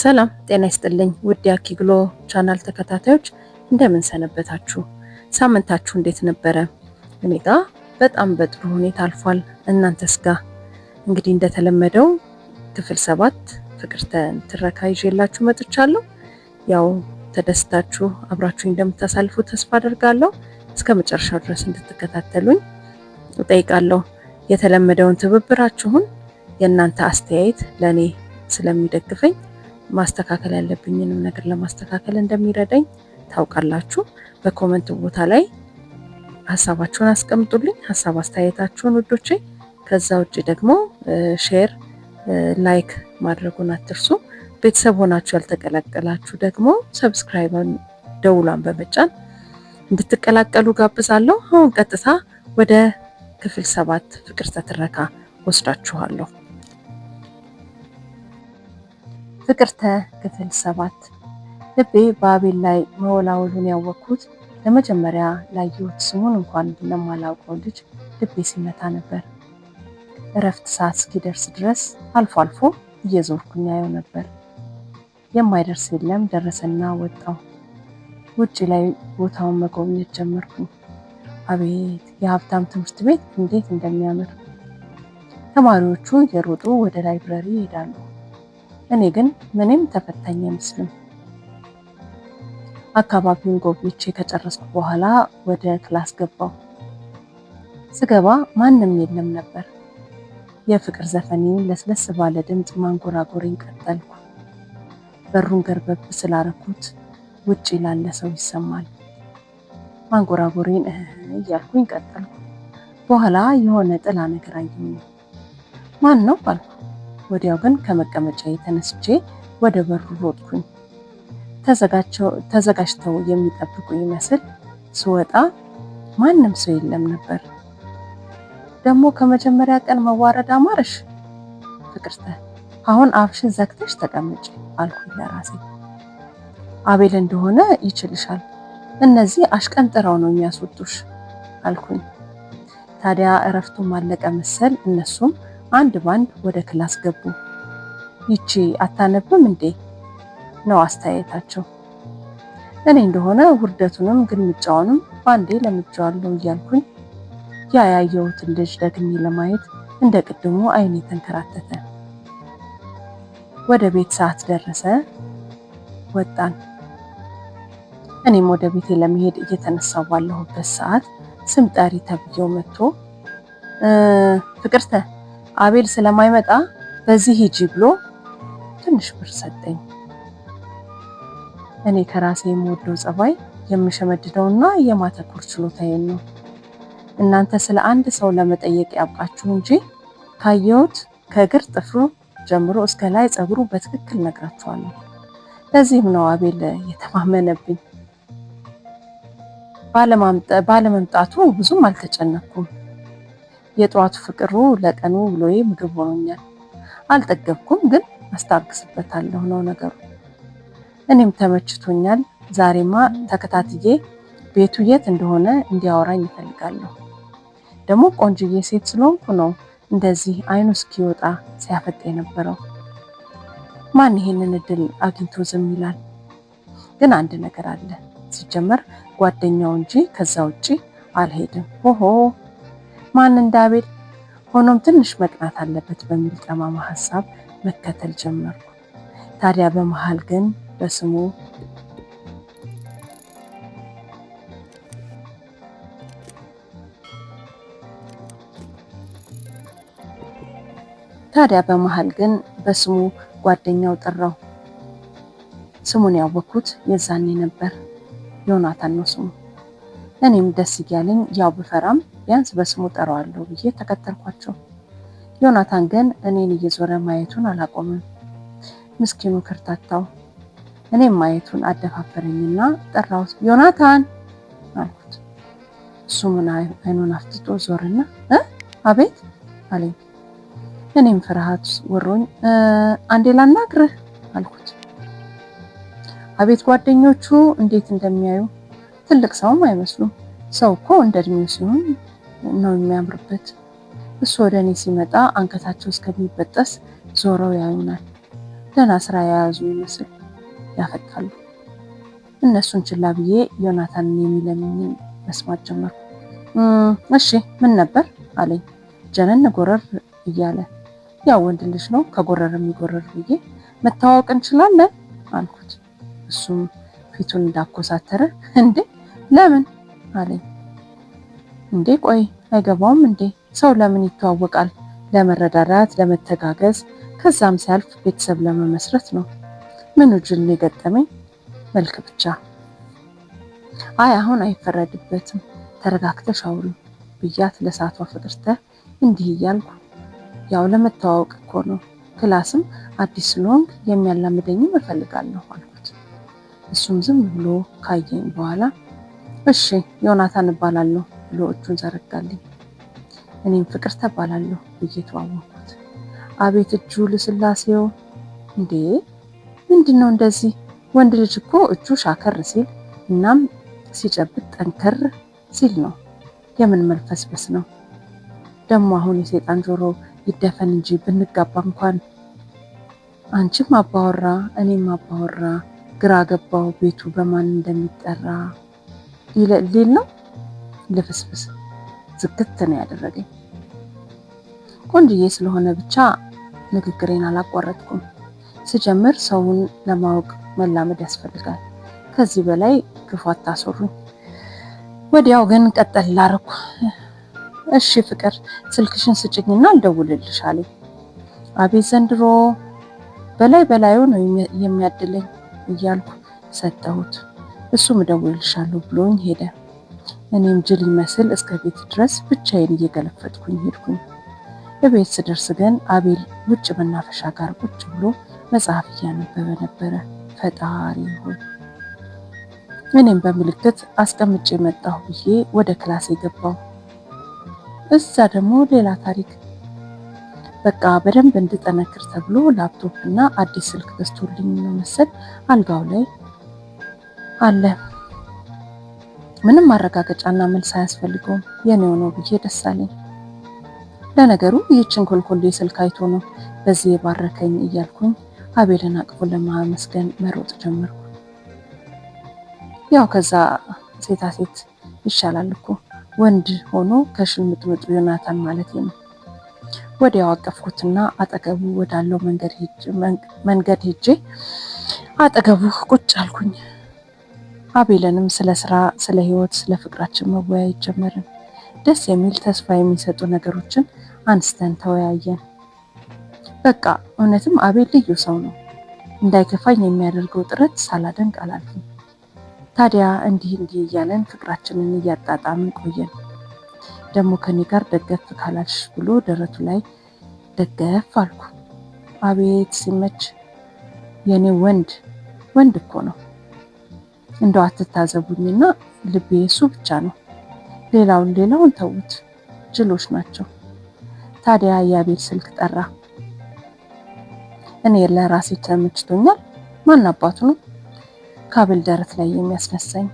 ሰላም ጤና ይስጥልኝ ውድ የአኪግሎ ቻናል ተከታታዮች፣ እንደምን ሰነበታችሁ? ሳምንታችሁ እንዴት ነበረ? እኔ ጋ በጣም በጥሩ ሁኔታ አልፏል። እናንተስ ጋ? እንግዲህ እንደተለመደው ክፍል 7 ፍቅርተን ትረካ ይዤላችሁ መጥቻለሁ። ያው ተደስታችሁ አብራችሁ እንደምታሳልፉ ተስፋ አደርጋለሁ። እስከ መጨረሻው ድረስ እንድትከታተሉኝ እጠይቃለሁ። የተለመደውን ትብብራችሁን፣ የእናንተ አስተያየት ለእኔ ስለሚደግፈኝ፣ ማስተካከል ያለብኝንም ነገር ለማስተካከል እንደሚረዳኝ ታውቃላችሁ። በ comment ቦታ ላይ ሀሳባችሁን አስቀምጡልኝ፣ ሀሳብ አስተያየታችሁን ውዶቼ። ከዛ ውጭ ደግሞ share፣ like ማድረጉን አትርሱ። ቤተሰብ ሆናችሁ ያልተቀላቀላችሁ ደግሞ subscribe ደውሏን በመጫን እንድትቀላቀሉ ጋብዛለሁ። አሁን ቀጥታ ወደ ክፍል 7 ፍቅርተ ትረካ ወስዳችኋለሁ። ፍቅርተ ክፍል 7። ልቤ በአቤል ላይ መወላወሉን ያወቅኩት ለመጀመሪያ ላየሁት ስሙን እንኳን ለማላውቀው ልጅ ልቤ ሲመታ ነበር። እረፍት ሰዓት እስኪደርስ ድረስ አልፎ አልፎ እየዞርኩኝ አየው ነበር። የማይደርስ የለም፣ ደረሰና ወጣው። ውጭ ላይ ቦታውን መጎብኘት ጀመርኩኝ። አቤት የሀብታም ትምህርት ቤት እንዴት እንደሚያምር! ተማሪዎቹ እየሮጡ ወደ library ይሄዳሉ። እኔ ግን ምንም ተፈታኝ አይመስልም። አካባቢውን ጎብኝቼ ከጨረስኩ በኋላ ወደ class ገባሁ። ስገባ ማንም የለም ነበር። የፍቅር ዘፈኔን ለስለስ ባለ ድምፅ ማንጎራጎሬን ቀጠልኩ። በሩን ገርበብ ስላረኩት ውጭ ላለ ሰው ይሰማል። ማንጎራጎሬን እህ እያልኩኝ ቀጠልኩ። በኋላ የሆነ ጥላ ነገር አየሁኝ። ማን ነው አልኩ። ወዲያው ግን ከመቀመጫዬ ተነስቼ ወደ በሩ ሮጥኩኝ። ተዘጋጅተው የሚጠብቁ ይመስል ስወጣ ማንም ሰው የለም ነበር። ደግሞ ከመጀመሪያ ቀን መዋረድ አማረሽ ፍቅርተ፣ አሁን አፍሽን ዘግተሽ ተቀመጪ አልኩኝ ለራሴ። አቤል እንደሆነ ይችልሻል፣ እነዚህ አሽቀንጥረው ነው የሚያስወጡሽ አልኩኝ። ታዲያ እረፍቱም አለቀ መሰል፣ እነሱም አንድ ባንድ ወደ class ገቡ። ይቺ አታነብም እንዴ ነው አስተያየታቸው። እኔ እንደሆነ ውርደቱንም ግልምጫውንም ባንዴ ለምጄዋለሁ እያልኩኝ ያ ያየሁትን ልጅ ደግሜ ለማየት እንደ ቅድሙ አይኔ ተንከራተተ። ወደ ቤት ሰዓት ደረሰ፣ ወጣን። እኔም ወደ ቤቴ ለመሄድ እየተነሳው ባለሁበት ሰዓት ስም ጠሪ ተብዬው መጥቶ ፍቅርተ፣ አቤል ስለማይመጣ በዚህ ሂጂ ብሎ ትንሽ ብር ሰጠኝ። እኔ ከራሴ የምወደው ጸባይ የምሸመድደውና የማተኮር ችሎታዬን ነው። እናንተ ስለ አንድ ሰው ለመጠየቅ ያብቃችሁ እንጂ ካየሁት ከእግር ጥፍሩ ጀምሮ እስከ ላይ ፀጉሩ በትክክል ነግራችኋለሁ። ለዚህም ነው አቤል የተማመነብኝ። ባለመምጣቱ ብዙም አልተጨነኩም። የጠዋቱ ፍቅሩ ለቀኑ ውሎዬ ምግብ ሆኖኛል። አልጠገብኩም፣ ግን አስታግስበታለሁ ነው ነገሩ። እኔም ተመችቶኛል። ዛሬማ ተከታትዬ ቤቱ የት እንደሆነ እንዲያወራኝ እፈልጋለሁ። ደግሞ ቆንጅዬ ሴት ስለሆንኩ ነው እንደዚህ አይኑ እስኪወጣ ሲያፈጥ የነበረው። ማን ይሄንን እድል አግኝቶ ዝም ይላል? ግን አንድ ነገር አለ። ሲጀመር ጓደኛው እንጂ ከዛ ውጪ አልሄድም። ሆሆ ማን እንዳቤል። ሆኖም ትንሽ መቅናት አለበት በሚል ጠማማ ሀሳብ መከተል ጀመርኩ። ታዲያ በመሃል ግን በስሙ ታዲያ በመሃል ግን በስሙ ጓደኛው ጠራው። ስሙን ያወቅኩት የዛኔ ነበር። ዮናታን ነው ስሙ። እኔም ደስ እያለኝ ያው ብፈራም ቢያንስ በስሙ ጠራዋለሁ ብዬ ተከተልኳቸው። ዮናታን ግን እኔን እየዞረ ማየቱን አላቆምም። ምስኪኑ ክርታታው። እኔም ማየቱን አደፋፈረኝና ጠራሁት። ዮናታን አልኩት። እሱም አይኑን አፍጥጦ ዞርና አቤት አለኝ። እኔም ፍርሃት ወሮኝ አንዴ ላናግርህ አልኩት። አቤት ጓደኞቹ እንዴት እንደሚያዩ፣ ትልቅ ሰውም አይመስሉም። ሰው እኮ እንደ እድሜው ሲሆን ነው የሚያምርበት። እሱ ወደ እኔ ሲመጣ አንገታቸው እስከሚበጠስ ዞረው ያዩናል። ደህና ስራ የያዙ ይመስል ያፈጣሉ። እነሱን ችላ ብዬ ዮናታንን የሚለኝን መስማት ጀመርኩ። እሺ ምን ነበር አለኝ ጀነን ጎረር እያለ። ያው ወንድ ልጅ ነው ከጎረር የሚጎረር ብዬ መታወቅ እንችላለን አልኩት። እሱም ፊቱን እንዳኮሳተረ እንዴ ለምን አለኝ። እንዴ ቆይ አይገባውም እንዴ ሰው ለምን ይተዋወቃል? ለመረዳዳት፣ ለመተጋገዝ፣ ከዛም ሲያልፍ ቤተሰብ ለመመስረት ነው። ምኑ ጅል የገጠመኝ መልክ ብቻ። አይ አሁን አይፈረድበትም፣ ተረጋግተሽ አውሪው ብያት ለሳቷ ፍቅርተ እንዲህ እያልኩ ያው ለመተዋወቅ እኮ ነው፣ class ም አዲስ ስለሆንክ የሚያላምደኝም እፈልጋለሁ አልኩት። እሱም ዝም ብሎ ካየኝ በኋላ እሺ ዮናታን እባላለሁ ብሎ እጁን ዘረጋልኝ። እኔም ፍቅርተ እባላለሁ ብዬ ተዋወቅኩት። አቤት እጁ ልስላሴው! እንዴ ምንድን ነው እንደዚህ? ወንድ ልጅ እኮ እጁ ሻከር ሲል እናም ሲጨብጥ ጠንከር ሲል ነው። የምን መልፈስፈስ ነው ደግሞ? አሁን የሰይጣን ጆሮ ይደፈን እንጂ ብንጋባ እንኳን አንቺም አባወራ እኔም አባወራ፣ ግራ ገባው ቤቱ በማን እንደሚጠራ ሊል ነው። ልፍስፍስ ዝግት ነው ያደረገኝ። ቆንጅዬ ስለሆነ ብቻ ንግግሬን አላቋረጥኩም። ስጀምር ሰውን ለማወቅ መላመድ ያስፈልጋል። ከዚህ በላይ ክፉ አታስሩኝ። ወዲያው ግን ቀጠል ላረኩ። እሺ ፍቅር ስልክሽን ስጭኝና አልደውልልሽ አለኝ። አቤት ዘንድሮ በላይ በላዩ ነው የሚያድለኝ እያልኩ ሰጠሁት። እሱም እደውልልሻለሁ ብሎኝ ሄደ። እኔም ጅል ይመስል እስከ ቤት ድረስ ብቻዬን እየገለፈጥኩኝ ሄድኩኝ። እቤት ስደርስ ግን አቤል ውጭ መናፈሻ ጋር ቁጭ ብሎ መጽሐፍ እያነበበ ነበረ። ፈጣሪ ሆይ! እኔም በምልክት አስቀምጬ መጣሁ ብዬ ወደ ክላሴ ገባሁ። እዛ ደግሞ ሌላ ታሪክ። በቃ በደንብ እንድጠነክር ተብሎ ላፕቶፕ እና አዲስ ስልክ ገዝቶልኝ ነው መሰል አልጋው ላይ አለ። ምንም ማረጋገጫና መልስ አያስፈልገውም የኔው ነው ብዬ ደስ አለኝ። ለነገሩ ይህችን ኮልኮሌ ስልክ አይቶ ነው በዚህ የባረከኝ እያልኩኝ አቤልን አቅፎ ለማመስገን መሮጥ ጀመርኩ። ያው ከዛ ሴታ ሴት ይሻላል እኮ ወንድ ሆኖ ከሽልምጥምጡ ዮናታን ማለት ነው። ወዲያው አቀፍኩትና አጠገቡ ወዳለው መንገድ ሄጄ አጠገቡ ቁጭ አልኩኝ። አቤልንም ስለ ስራ፣ ስለ ህይወት፣ ስለ ፍቅራችን መወያየት ጀመርን። ደስ የሚል ተስፋ የሚሰጡ ነገሮችን አንስተን ተወያየን። በቃ እውነትም አቤል ልዩ ሰው ነው። እንዳይከፋኝ የሚያደርገው ጥረት ሳላደንቅ አላልፍም። ታዲያ እንዲህ እንዲህ እያለን ፍቅራችንን እያጣጣምን ቆየን። ደግሞ ከኔ ጋር ደገፍ ካላልሽ ብሎ ደረቱ ላይ ደገፍ አልኩ። አቤት ሲመች! የኔ ወንድ ወንድ እኮ ነው። እንደው አትታዘቡኝና ልቤ እሱ ብቻ ነው። ሌላውን ሌላውን ተዉት፣ ጅሎች ናቸው። ታዲያ የአቤል ስልክ ጠራ። እኔ ለራሴ ተመችቶኛል። ማን አባቱ ነው ከአቤል ደረት ላይ የሚያስነሳኝ?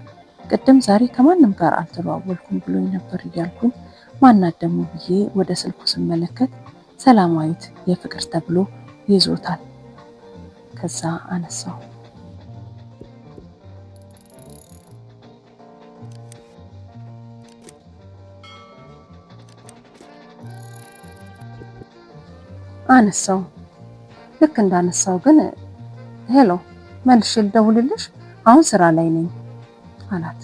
ቅድም ዛሬ ከማንም ጋር አልተዋወልኩም ብሎኝ ነበር እያልኩኝ ማናት ደግሞ ብዬ ወደ ስልኩ ስመለከት ሰላማዊት የፍቅር ተብሎ ይዞታል። ከዛ አነሳው። አነሳው። ልክ እንዳነሳው ግን hello መልሼ ልደውልልሽ፣ አሁን ስራ ላይ ነኝ አላት።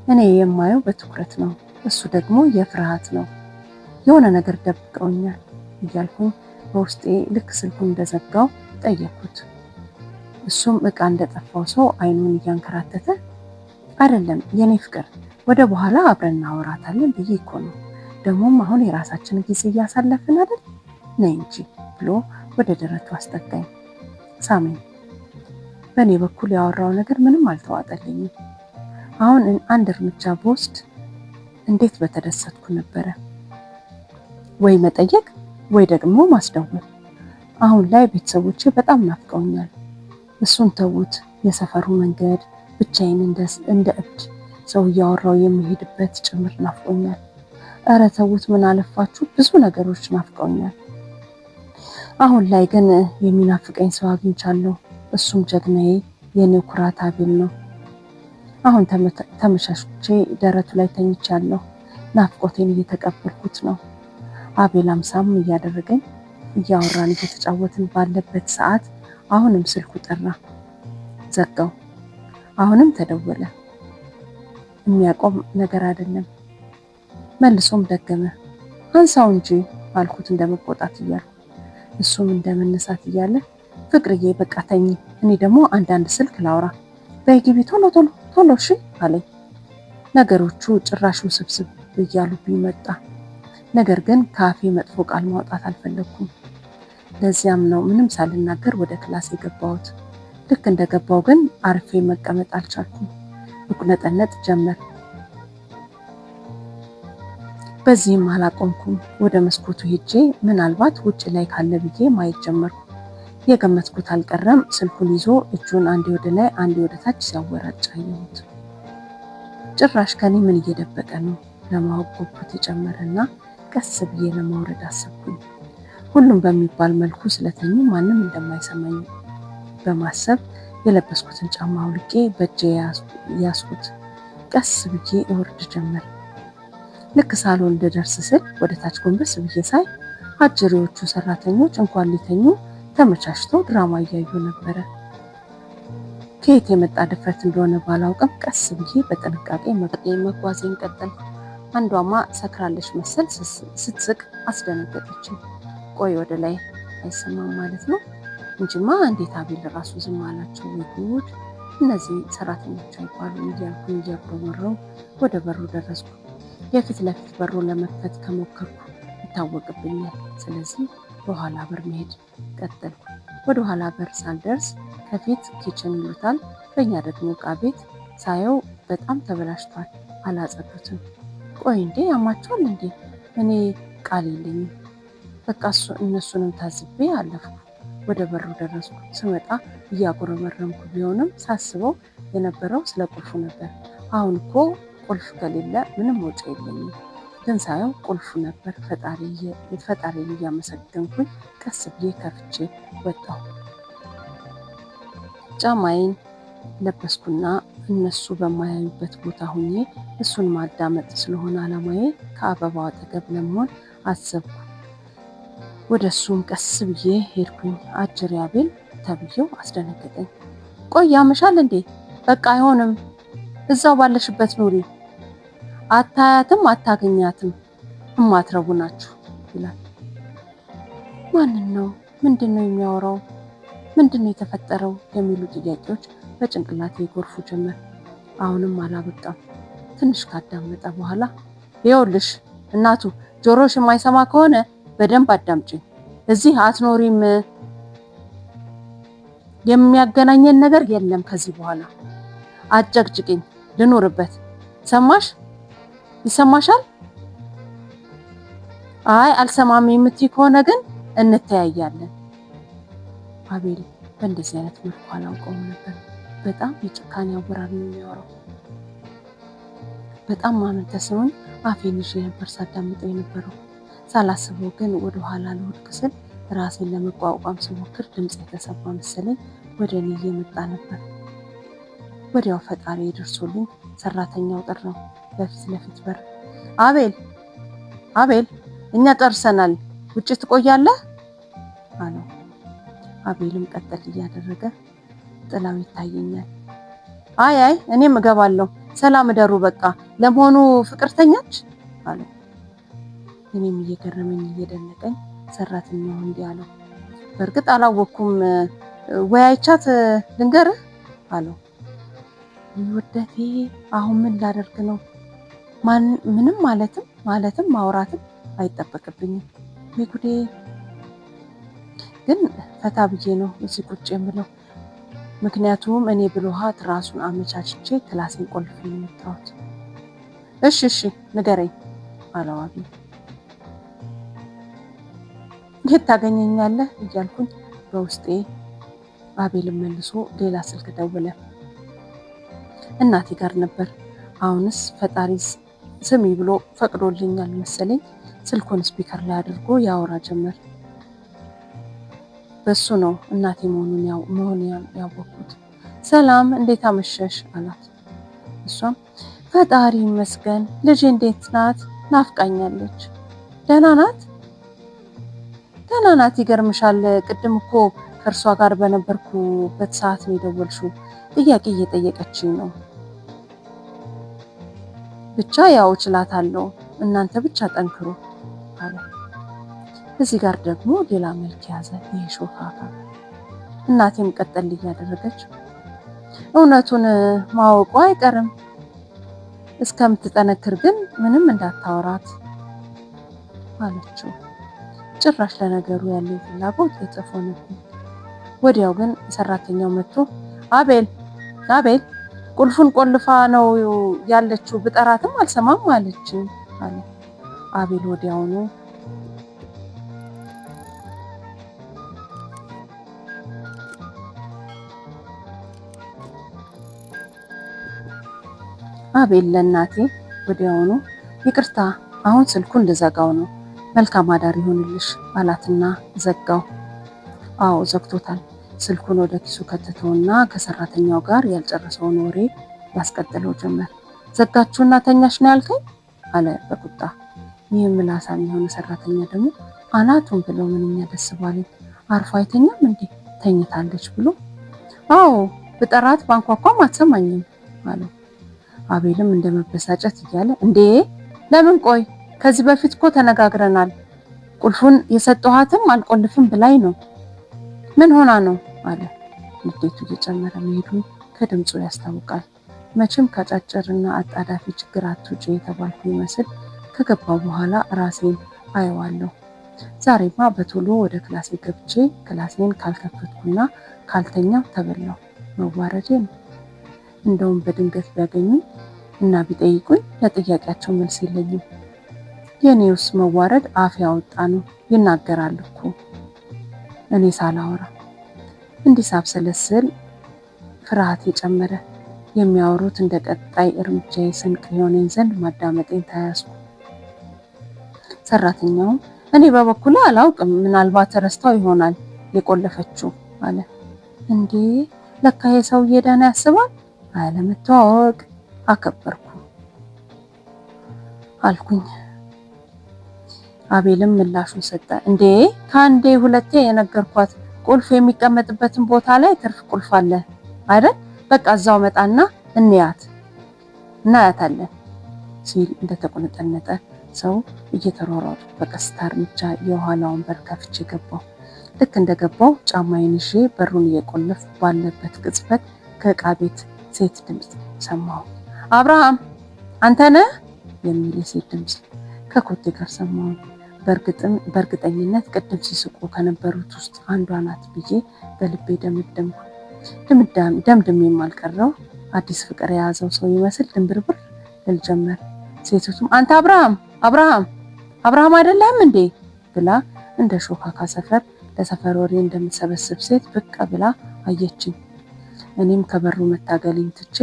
እኔ የማየው በትኩረት ነው፣ እሱ ደግሞ የፍርሃት ነው። የሆነ ነገር ደብቀውኛል እያልኩኝ በውስጤ ልክ ስልኩን እንደዘጋው ጠየኩት። እሱም እቃ እንደጠፋው ሰው አይኑን እያንከራተተ አይደለም የኔ ፍቅር፣ ወደ በኋላ አብረን እናወራታለን ብዬ እኮ ነው። ደግሞም አሁን የራሳችንን ጊዜ እያሳለፍን አይደል? ነይ እንጂ ብሎ ወደ ደረቱ አስጠጋኝ፣ ሳመኝ። በእኔ በኩል ያወራው ነገር ምንም አልተዋጠልኝም። አሁን አንድ እርምጃ ብወስድ እንዴት በተደሰትኩ ነበረ። ወይ መጠየቅ ወይ ደግሞ ማስደወል። አሁን ላይ ቤተሰቦቼ በጣም ናፍቀውኛል። እሱን ተዉት፣ የሰፈሩ መንገድ ብቻዬን እንደ እብድ ሰው እያወራው የሚሄድበት ጭምር ናፍቆኛል። እረ ተዉት፣ ምን አለፋችሁ ብዙ ነገሮች ናፍቀውኛል። አሁን ላይ ግን የሚናፍቀኝ ሰው አግኝቻለሁ። እሱም ጀግናዬ፣ የኔ ኩራት አቤል ነው። አሁን ተመቻችቼ ደረቱ ላይ ተኝቻለሁ። ናፍቆቴን እየተቀበልኩት ነው። አቤል አምሳም እያደረገኝ እያወራን እየተጫወትን ባለበት ሰዓት አሁንም ስልኩ ጠራ። ዘጋው። አሁንም ተደወለ። የሚያቆም ነገር አይደለም። መልሶም ደገመ። አንሳው እንጂ አልኩት እንደመቆጣት እያልኩ፣ እሱም እንደመነሳት እያለ ፍቅርዬ በቃ ተኝ፣ እኔ ደግሞ አንዳንድ ስልክ ላውራ፣ በይ ግቢ ቶሎ ቶሎ ቶሎ እሺ አለኝ። ነገሮቹ ጭራሽ ውስብስብ እያሉብኝ መጣ። ነገር ግን ከአፌ መጥፎ ቃል ማውጣት አልፈለግኩም። ለዚያም ነው ምንም ሳልናገር ወደ class የገባሁት። ልክ እንደገባው ግን አርፌ መቀመጥ አልቻልኩም። እቁነጠነጥ ጀመር። በዚህም አላቆምኩም። ወደ መስኮቱ ሄጄ ምናልባት ውጭ ላይ ካለ ብዬ ማየት ጀመርኩ። የገመትኩት አልቀረም። ስልኩን ይዞ እጁን አንዴ ወደ ላይ አንዴ ወደ ታች ሲያወራጭ አየሁት። ጭራሽ ከኔ ምን እየደበቀ ነው ለማወቅ ጉጉት የጨመረና ቀስ ብዬ ለማውረድ አሰብኩኝ። ሁሉም በሚባል መልኩ ስለተኙ ማንም እንደማይሰማኝ በማሰብ የለበስኩትን ጫማ አውልቄ በእጄ ያዝኩት። ቀስ ብዬ እወርድ ጀመር። ልክ ሳሎን ልደርስ ስል ወደ ታች ጎንበስ ብዬ ሳይ አጅሬዎቹ ሰራተኞች እንኳን ሊተኙ ተመቻችተው ድራማ እያዩ ነበረ። ከየት የመጣ ድፍረት እንደሆነ ባላውቅም ቀስ ብዬ በጥንቃቄ መጓዜን ቀጠልኩ። አንዷማ ሰክራለች መሰል ስትስቅ አስደነገጠችኝ። ቆይ ወደ ላይ አይሰማም ማለት ነው እንጂማ እንዴት አቤል ራሱ ዝም አላቸው? ወይ ጉድ! እነዚህ ሰራተኞች አይባሉም እያልኩኝ እያጉረመረው ወደ በሩ ደረስኩ። የፊት ለፊት በሩ ለመክፈት ከሞከርኩ ይታወቅብኛል። ስለዚህ በኋላ በር መሄድ ቀጠልኩ። ወደ ኋላ በር ሳልደርስ ከፊት kitchen ይሉታል፣ በእኛ ደግሞ ዕቃ ቤት ሳየው በጣም ተበላሽቷል፣ አላጸዱትም። ቆይ እንዴ ያማቸዋል እንዴ? እኔ ቃል የለኝም። በቃ እነሱንም ታዝቤ አለፍኩ። ወደ በሩ ደረስኩ። ስመጣ እያጉረመረምኩ ቢሆንም ሳስበው የነበረው ስለ ቁልፉ ነበር። አሁን እኮ ቁልፍ ከሌለ ምንም ወጪ የለኝም። ግን ሳየው ቁልፉ ነበር። ፈጣሪን እያመሰገንኩኝ ቀስ ብዬ ከፍቼ ወጣሁ። ጫማዬን ለበስኩና እነሱ በማያዩበት ቦታ ሁኜ እሱን ማዳመጥ ስለሆነ ዓላማዬ ከአበባው አጠገብ ለመሆን አሰብኩ። ወደ እሱም ቀስ ብዬ ሄድኩኝ። አጅሬ አቤል ተብዬው አስደነገጠኝ። ቆይ ያመሻል እንዴ? በቃ አይሆንም፣ እዛው ባለሽበት ኑሪ፣ አታያትም፣ አታገኛትም፣ እማትረቡ ናችሁ ይላል። ማንን ነው? ምንድን ነው የሚያወራው? ምንድን ነው የተፈጠረው? የሚሉ ጥያቄዎች በጭንቅላቴ ጎርፉ ጀመር። አሁንም አላበቃም። ትንሽ ካዳመጠ በኋላ ይኸውልሽ እናቱ፣ ጆሮሽ የማይሰማ ከሆነ በደንብ አዳምጪኝ። እዚህ አትኖሪም። የሚያገናኘን ነገር የለም ከዚህ በኋላ። አጨቅጭቅኝ፣ ልኖርበት። ሰማሽ? ይሰማሻል? አይ አልሰማም የምትይ ከሆነ ግን እንተያያለን። አቤል በእንደዚህ አይነት መልኩ አላውቀውም ነበር። በጣም የጭካኔ አወራር ነው የሚያወራው። በጣም ማመን ተስኖኝ አፌን ይዤ ነበር ሳዳምጠው የነበረው። ሳላስበው ግን ወደ ኋላ ልወድቅ ስል ራሴን ለመቋቋም ስሞክር ድምፅ የተሰማ መሰለኝ ወደ እኔ እየመጣ ነበር። ወዲያው ፈጣሪ ደርሶልኝ ሰራተኛው ጠራው። በፊት ለፊት በር አቤል አቤል፣ እኛ ጨርሰናል፣ ውጭ ትቆያለህ አለው። አቤልም ቀጠል እያደረገ ጥላው ይታየኛል። አይ አይ እኔም እገባለሁ፣ ሰላም እደሩ በቃ። ለመሆኑ ፍቅርተኛች አለው። እኔም እየገረመኝ እየደነቀኝ ሰራተኛው እንዲህ አለው፣ በእርግጥ አላወቅኩም፣ ወይ አይቻት ልንገርህ አለው። ውደቴ አሁን ምን ላደርግ ነው? ምንም ማለትም ማውራትም አይጠበቅብኝም። ወይ ጉዴ! ግን ፈታ ብዬ ነው እዚህ ቁጭ የምለው። ምክንያቱም እኔ ብሎሃት ራሱን አመቻችቼ ክላሴን ቆልፌ ነው የመጣሁት። እሺ እሺ ንገረኝ አለው አቤል። የት ታገኘኛለህ እያልኩኝ በውስጤ አቤልን መልሶ ሌላ ስልክ ደወለ። እናቴ ጋር ነበር። አሁንስ ፈጣሪ ስሚ ብሎ ፈቅዶልኛል መሰለኝ። ስልኩን speaker ላይ አድርጎ ያወራ ጀመር። በሱ ነው እናቴ መሆኑን ያወቅኩት። ሰላም እንዴት አመሸሽ አላት። እሷም ፈጣሪ ይመስገን ልጄ እንዴት ናት? ናፍቃኛለች። ደህና ናት? ደህና ናት። ይገርምሻል፣ ቅድም እኮ ከእርሷ ጋር በነበርኩበት ሰዓት ነው የደወልሽው። ጥያቄ እየጠየቀችኝ ነው። ብቻ ያው እችላታለሁ፣ እናንተ ብቻ ጠንክሩ አለ። እዚህ ጋር ደግሞ ሌላ መልክ ያዘ ይህ ሾካካ። እናቴም ቀጠል እያደረገች እውነቱን ማወቁ አይቀርም፣ እስከምትጠነክር ግን ምንም እንዳታወራት አለችው። ጭራሽ ለነገሩ ያለኝ ፍላጎት እጥፍ ሆነብኝ። ወዲያው ግን ሰራተኛው መጥቶ አቤል አቤል ቁልፉን ቆልፋ ነው ያለችው፣ ብጠራትም አልሰማም አለችኝ አለ። አቤል ወዲያውኑ አቤል ለእናቴ ወዲያውኑ ይቅርታ፣ አሁን ስልኩን ልዘጋው ነው፣ መልካም አዳር ይሆንልሽ አላትና ዘጋው። አዎ ዘግቶታል። ስልኩን ወደ ኪሱ ከተተውና ከሰራተኛው ጋር ያልጨረሰውን ወሬ ያስቀጥለው ጀመር። ዘጋችሁና ተኛሽ ነው ያልከኝ አለ በቁጣ። ይህ ምላሳም የሆነ ሰራተኛ ደግሞ አናቱን ብለው ምንኛ ደስ ባለኝ፣ አርፎ አይተኛም እንዴ ተኝታለች ብሎ አዎ ብጠራት ባንኳኳም አትሰማኝም አለ። አቤልም እንደ መበሳጨት እያለ እንዴ ለምን ቆይ ከዚህ በፊት እኮ ተነጋግረናል። ቁልፉን የሰጠኋትም አልቆልፍም ብላኝ ነው። ምን ሆና ነው አለ። ንዴቱ እየጨመረ መሄዱን ከድምፁ ያስታውቃል። መቼም ከአጫጭርና አጣዳፊ ችግር አትውጪ የተባልኩ ይመስል ከገባው በኋላ ራሴን አየዋለሁ። ዛሬማ በቶሎ ወደ ክላሴ ገብቼ ክላሴን ካልከፈትኩና ካልተኛው ተበላው መዋረዴ ነው። እንደውም በድንገት ቢያገኙኝ እና ቢጠይቁኝ ለጥያቄያቸው መልስ የለኝም። የኔውስ መዋረድ አፍ ያወጣ ነው። ይናገራል እኮ እኔ ሳላወራ። እንዲህ ሳብሰለስል ፍርሃት የጨመረ የሚያወሩት እንደ ቀጣይ እርምጃዬ ስንቅ የሆነኝ ዘንድ ማዳመጤን ተያያዝኩ። ሰራተኛውም እኔ በበኩሌ አላውቅም፣ ምናልባት ረስታው ይሆናል የቆለፈችው አለ። እንዴ ለካ የሰውዬ ደህና ያስባል። አለመተዋወቅ አከበርኩ አልኩኝ። አቤልም ምላሹን ሰጠ። እንዴ ከአንዴ ሁለቴ የነገርኳት ቁልፍ የሚቀመጥበትን ቦታ ላይ ትርፍ ቁልፍ አለ አይደል? በቃ እዛው መጣና እንያት እናያታለን ሲል እንደተቆነጠነጠ ሰው እየተሯሯጡ በቀስታ እርምጃ የኋላውን በር ከፍቼ ገባሁ። ልክ እንደገባው ጫማዬን ይዤ በሩን እየቆለፍኩ ባለበት ቅጽበት ከዕቃ ቤት ሴት ድምፅ ሰማሁ። አብርሃም አንተ ነህ የሚል የሴት ድምፅ ከኮቴ ጋር ሰማሁ። በእርግጠኝነት ቅድም ሲስቁ ከነበሩት ውስጥ አንዷ ናት ብዬ በልቤ ደመደምኩ። ደምድሜም አልቀረው አዲስ ፍቅር የያዘው ሰው ይመስል ድንብርብር ልል ጀመር። ሴቶቱም አንተ አብርሃም አብርሃም አብርሃም አይደለም እንዴ ብላ እንደ ሾካካ ሰፈር ለሰፈር ወሬ እንደምትሰበስብ ሴት ብቅ ብላ አየችኝ። እኔም ከበሩ መታገሌን ትቼ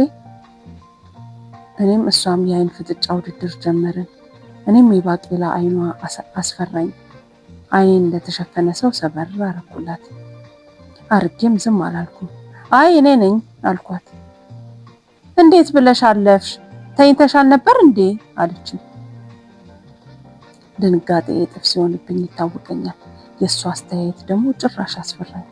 እኔም እሷም የአይን ፍጥጫ ውድድር ጀመርን። እኔም የባቄላ አይኗ አስፈራኝ። አይኔን እንደተሸፈነ ሰው ሰበር አረኩላት። አርጌም ዝም አላልኩም። አይ እኔ ነኝ አልኳት። እንዴት ብለሽ አለፍሽ? ተኝተሻል ነበር እንዴ አለችኝ። ድንጋጤ እጥፍ ሲሆንብኝ ይታወቀኛል። የእሷ አስተያየት ደግሞ ጭራሽ አስፈራኝ።